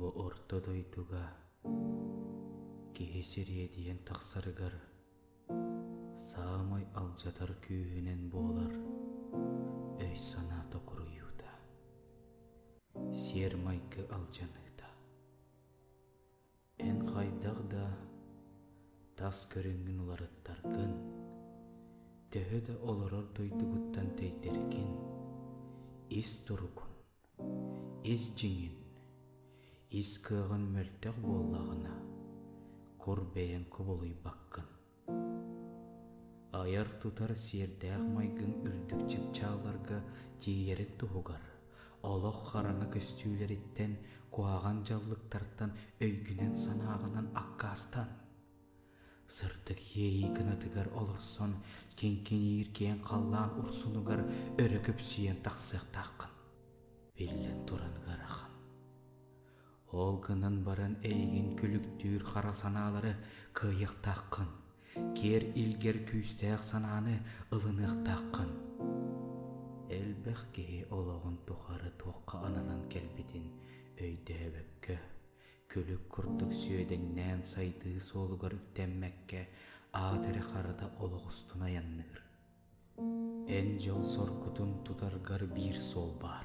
Бу орто дойдуга киһи сириэдийэн тахсарыгар саамай алдьатар күүһүнэн буолар өй-санаа токуруйуута, сиэр-майгы алдьаныыта. Эн хайдах да тас көрүҥҥүн уларыттаргын, төһө да олорор дойдугуттан тэйдэргин, ис туругун, ис дьиҥин, ис кыаҕын мөлтөх буоллаҕына, кур бэйэҥ кубулуйбаккын. Айар-тутар сиэрдээх майгыҥ үрдүк чыпчаалларга тиийэрин туһугар, олох хараҥа көстүүлэриттэн, куһаҕан дьаллыктартан өйгүнэн-санааҕынан аккаастан. Сырдык иэйии кынатыгар олорсон, киҥкиниир киэҥ халлаан урсунугар өрө көпсүйэн тахсыахтааххын. Биллэн туран ыарахан. Ол гынан баран эйигин күлүктүүр хара санаалары кыайыахтааххын, киэр илгэр күүстээх санааны ылыныахтааххын. Элбэх киһи олоҕун тухары туохха ананан кэлбитин өйдөөбөккө, күлүк курдук сүөдэҥнээн сайдыы суолугар үктэммэккэ аат эрэ харата олох устун айанныыр. Эн дьол соргутун тутаргар биир суол баар.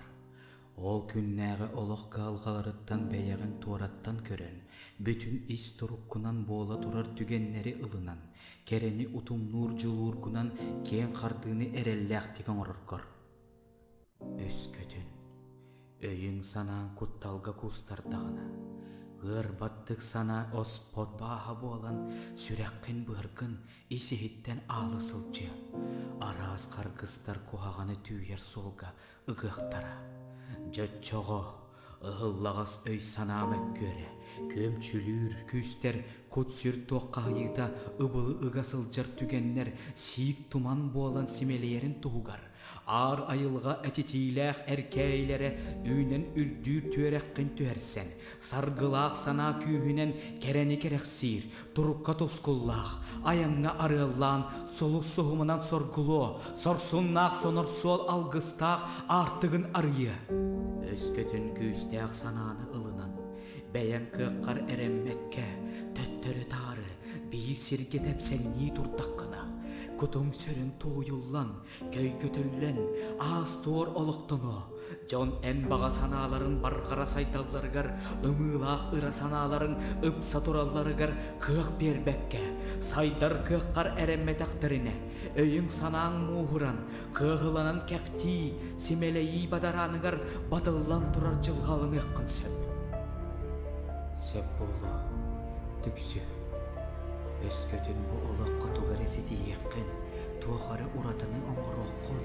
Ол күннээҕи олох кыһалҕаларыттан бэйэҕин туораттан көрөн, бүтүн ис туруккунан буола турар түгэннэри ылынан, кэрэни утумнуур дьулуургунан киэҥ хардыыны эрэллээхтик оҥороргор. Өскөтүн өйүҥ-санааҥ кутталга куустардаҕына, ыар баттык санаа оспот бааһа буолан сүрэххин-быаргын ис-иһиттэн аала сылдьыа, араас харгыстар куһаҕаны түүйэр суолга ыгыахтара. Дьэ оччоҕо ыһыллаҕас өй-санаа мөккүөрэ, күөмчүлүүр күүстэр кут-сүр туоххаһыйыыта ыбылы ыга сылдьар түгэннэр сиик-туман буолан симэлийэрин туһугар Аар айылҕа этитиилээх эркээйилэрэ үүнэн үрдүүр түөрэххин түһэрсэн, саргылаах санаа күүһүнэн кэрэни кэрэхсиир, турукка тускуллаах, айаҥҥа арыаллаан сулус суһумунан соргулуо, сорсуннаах сонор суол алгыстаах аартыгын арыйыа. Өскөтүн күүстээх санааны ылынан, бэйэҥ кыаххар эрэммэккэ, төттөрү-таары биир сиргэ тэпсэҥнии турдаххына, кутуҥ-сүрүҥ тууйуллан, Көйгөтүллэн, аас-туор олохтоно, дьон эн баҕа санааларын барҕара сайдалларыгар, ымыылаах ыра санааларын ыпса туралларыгар кыах биэрбэккэ, сайдар кыаххар эрэммэтэхтэринэ, өйүҥ-санааҥ мууһуран, кыаһыланан кэхтии, симэлэйии бадарааныгар батыллан турар дьылҕаланыаххын сөп. Сөп буолуо, түксү. Өскөтүн бу олоххо тугу эрэ ситиһиэххин, туох эрэ уратыны оҥоруоххун,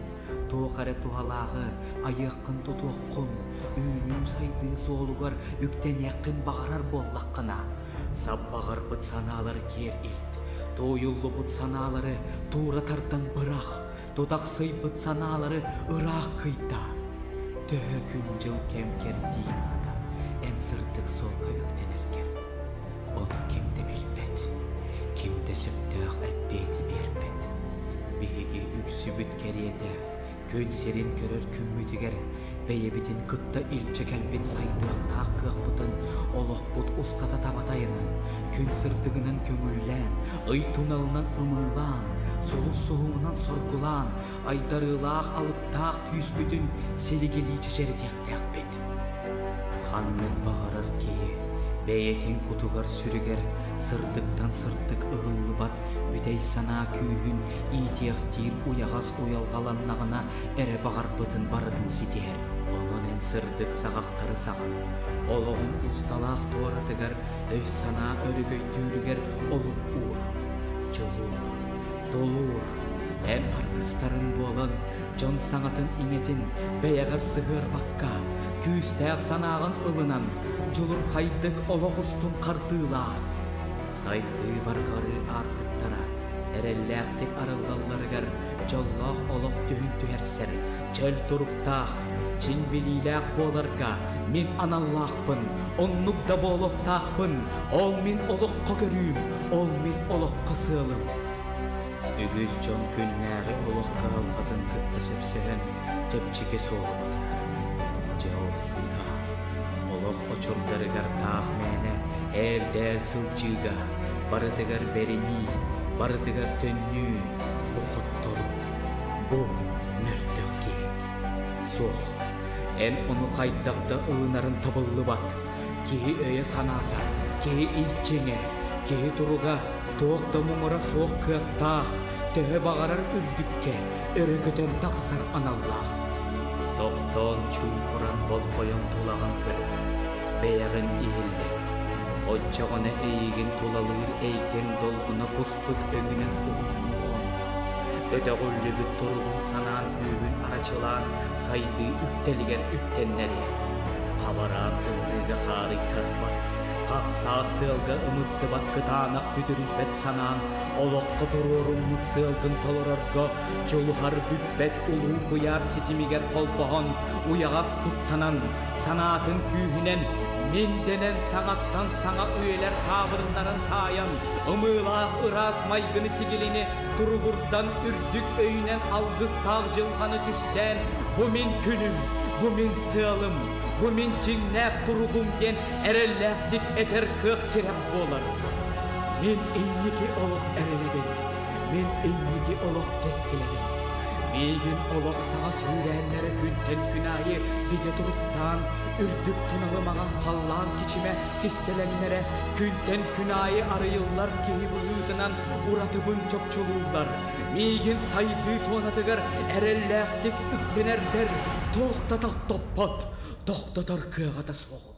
туох эрэ туһалааҕы айыаххын-тутуоххун, үүнүү-сайдыы суолугар үктэниэххин баҕарар буоллаххына, саппаҕырбыт санаалары киэр илт, тууйуллубут санаалары туура тардан бырах, тутахсыйбыт санаалары ыраах кыйдаа. Төһө күн-дьыл кэм кэрдии наада эн сырдык суолга үктэнэргэр. Ону ким да билбэт, ким да сөптөөх эппиэти биэрбэт. Биһиги үксүбүт кэриэтэ күн сирин көрөр күммүтүгэр бэйэбитин кытта илдьэ кэлбит сайдыахтаах кыахпытын олохпут устата таба тайанан, күн сырдыгынан көҥүллээн, ый туналынан ымыылаан, сулус суһумунан соргулаан, айдарыылаах алыптаах күүспүтүн силигилии чэчирэтиэхтээхпит. Ханнык баҕарар киһи бэйэтин кутугар-сүрүгэр сырдыктан сырдык ыһыллыбат бүтэй санаа күүһүн иитиэхтиир уйаҕас уйалҕаланнаҕына эрэ баҕарбытын барытын ситиһэр. Онон эн сырдык саҕахтары саҕан, олоҕун усталаах туоратыгар өй-санаа өрөгөйдүүрүгэр олук уур, дьулуур, тулуур, эн аргыстарын буолан дьон саҥатын-иҥэтин бэйэҕэр сыһыарбакка, күүстээх санааҕын ылынан, дьулурхайдык олох устун хардыылаа. Сайдыы барҕарыы аартыктара эрэллээхтик арыллалларыгар дьоллоох олох түһүн түһэрсэр, чөл туруктаах, чиҥ билиилээх буоларга мин аналлаахпын, оннук да буолуохтаахпын, ол мин олоххо көрүүм, ол мин олоххо сыалым. Үгүс дьон күннээҕи олох кыһалҕатын кытта сөпсөһөн, чэпчэки суолу батыһар. Дьэ ол сыыһа. Олох очурдарыгар таах мээнэ ээр-дээр сылдьыыга, барытыгар бэринии, барытыгар төннүү, бу хотторуу, бу мөлтөх киһи. Суох, эн ону хайдах да ылынарын табыллыбат. Киһи өйө-санаата, киһи ис дьиҥэ, киһи туруга туох да муҥура суох кыахтаах, төһө баҕарар үрдүккэ өрө көтөн тахсар аналлаах. Тохтоон чуумпуран болҕойон тулаҕын көр, бэйэҕин иһиллэн. Оччоҕуна эйигин тулалыыр эйгэҥ долгуна кустук өҥүнэн суһумнуоҕун. Көтөҕүллүбүт туругун санаан күүһүн арачылаан сайдыы үктэлигэр үктэннэриэ. Хабараан тымныыга хаарыйтарбат, хахсаат тыалга ымыттыбат кытаанах бүдүрүйбэт санаан олоххо туруоруммут сыалгын толорорго дьулуһар бүппэт улуу куйаар ситимигэр холбоһон, уйаҕас куттанан, санаатын күүһүнэн мин дэнэн саҥаттан саҥа үйэлэр таабырыннарын таайан, ымыылаах ыраас майгыны-сигилини туругурдан үрдүк өйүнэн алгыстаах дьылҕаны түстээн бу мин күнүм, бу мин сыалым, бу мин дьиҥнээх туругум диэн эрэллээхтик этэр кыах тирэх буолар. Мин инники олох эрэлэбин, мин инники олох кэскилэбин. Миигин олох саҥа сүүрээннэрэ күнтэн күн аайы бигэ туруктаан, үрдүк туналы маҥан халлаан кичимэ кистэлэҥнэрэ күнтэн күн аайы арыйыллар киһи быһыытынан уратыбын чопчулууллар. Миигин сайдыы туонатыгар эрэллээхтик үктэнэрбэр туох да тохтоппот, тохтотор кыаҕа да суох.